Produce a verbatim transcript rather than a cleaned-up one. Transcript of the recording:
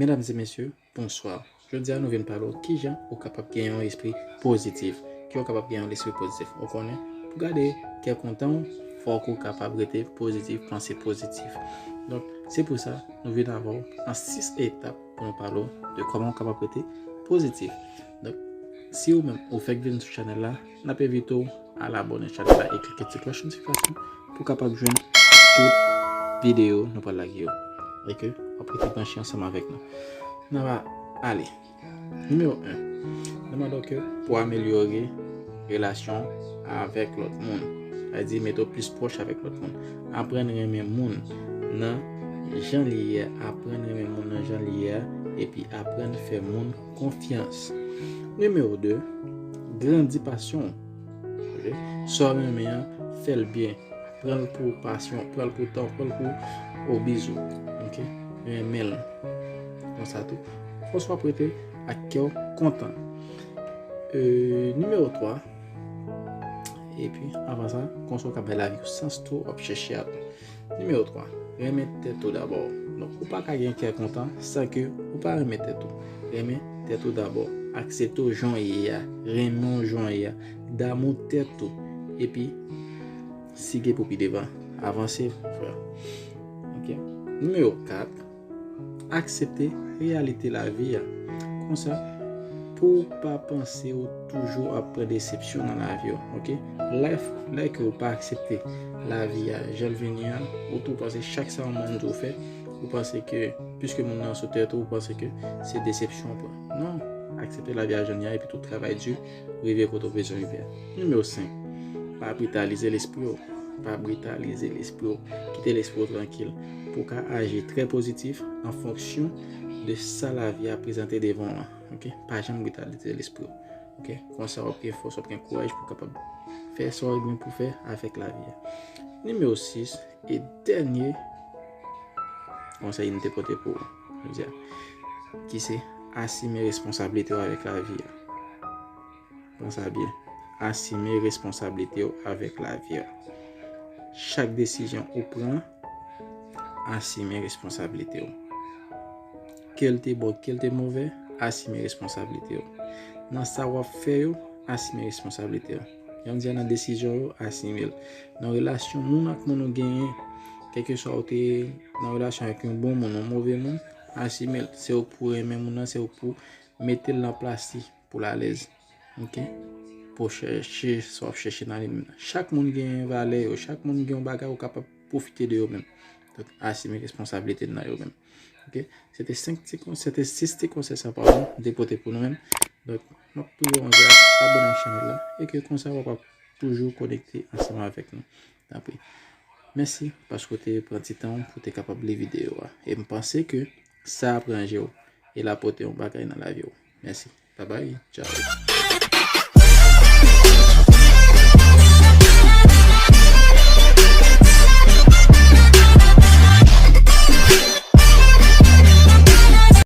Medam e mesye, bonswa. Jodi a nou vin pale w kijan ou kapab gen yon espri pozitif. Kijan ou kapab gen yon lespri pozitif. Ou konnen, pou gade kè kontan w, fòk ou kapab rete pozitif, panse pozitif. Donk, se pou sa, nou vin avè w an sis etap pou nou pale w de kòman ou kapab rete pozitif. Donk, si ou menm ou fèk vin sou chanèl la, n ap envite w al abòne chanèl la e klike ti klòch notifikasyon pou w kapab jwenn tout videyo nou pral lage yo. E ke w ap rete branche ansanm avèk nou. N ap ale. Nimewo en, nou mande w ke pou amelyore relasyon avèk lòt moun. Sa vle di mete w plis pwòch avèk lòt moun. Aprann renmen moun nan jan li ye a. Aprann renmen moun nan jan li ye a. Epi aprann fè moun konfyans. Nimewo de, grandi pasyon w. Ok? Sa w renmen an, fè l byen. Pran l pou pasyon, pran l pou tan, pran l pou o bizou. Ok? Renmen l. Konsa tou. Fòs w ap rete ak kè w kontan. E, nimewo twa. Epi, avan sa, konsa w ka bay lavi w sans tou, w ap chèche a tou. Nimewo twa, renmen tèt ou dabò. Donk, ou pa ka gen kè kontan san ke ou pa renmen tèt ou. Renmen tèt ou dabò. Aksepte w jan w ye a. Renmen w jan w ye a. Damou tèt ou. Epi, sige pou pi devan. Avanse, frè. Ok. Nimewo kat, aksepte reyalite lavi a. Konsa, pou w pa panse ou toujou ap pran desepsyon nan lavi w, ok? Lè, lè ke ou pa aksepte lavi a, jan l vini an, ou tou panse chak sa yon moun di w fè, ou panse ke, piske moun nan sou tèt ou, ou panse ke se desepsyon w pran. Non, aksepte lavi a jan l ye a, epi tou travay di, rive kote w bezwen rive a. Nimewo senk, pa britalize lespri w. Pa britalize lespri w. Kite lespri w trankil. Pou w ka aji trè pozitif an fonksyon de sa lavi a prezante devan w lan. Ok? Pa janm britalize lespri w. Ok? Konsa w ap gen fòs, w ap gen kouraj pou w kapab fè sa w gen pou fè avèk lavi a. Nimewo sis e dènye konsèy m te pote pou ou, jodi a, ki se asime responsablite w avèk lavi a. Pran sa byen. Asime responsablite w avèk lavi a. Chak desizyon ou pran, asime responsablite w. Ke l te bon, ke l te move, asime responsablite w. Nan sa w ap fè yo, asime responsablite w. Jan m di a, nan desizyon yo, asime l. Nan relasyon moun ak moun ou genyen, kèlkeswa ou te nan relasyon avèk yon bon moun, yon move moun, asime l. Se ou pou renmen moun nan, se ou pou mete l nan plas li pou l alèz. Ok? Pou chèche sa w ap chèche nan li menm nan. Chak moun gen valè yo, chak moun gen yon bagay ou kapab pwofite de yo menm. Donk, asime responsablite nan yo menm. Ok? Se te senk ti kon-, se te sis ti konsèy sa, padon, m te pote pou nou menm. Donk, m ap priye w yon gras, abòne ak chanèl la, e ke konsa w ap toujou konekte ansanm avèk nou. Tanpri. Mèsi paske w te pran ti tan w pou w te kapab li videyo a. E m panse ke sa ap ranje w e l ap pote yon bagay nan lavi w. Mèsi. Babay. Tchaw.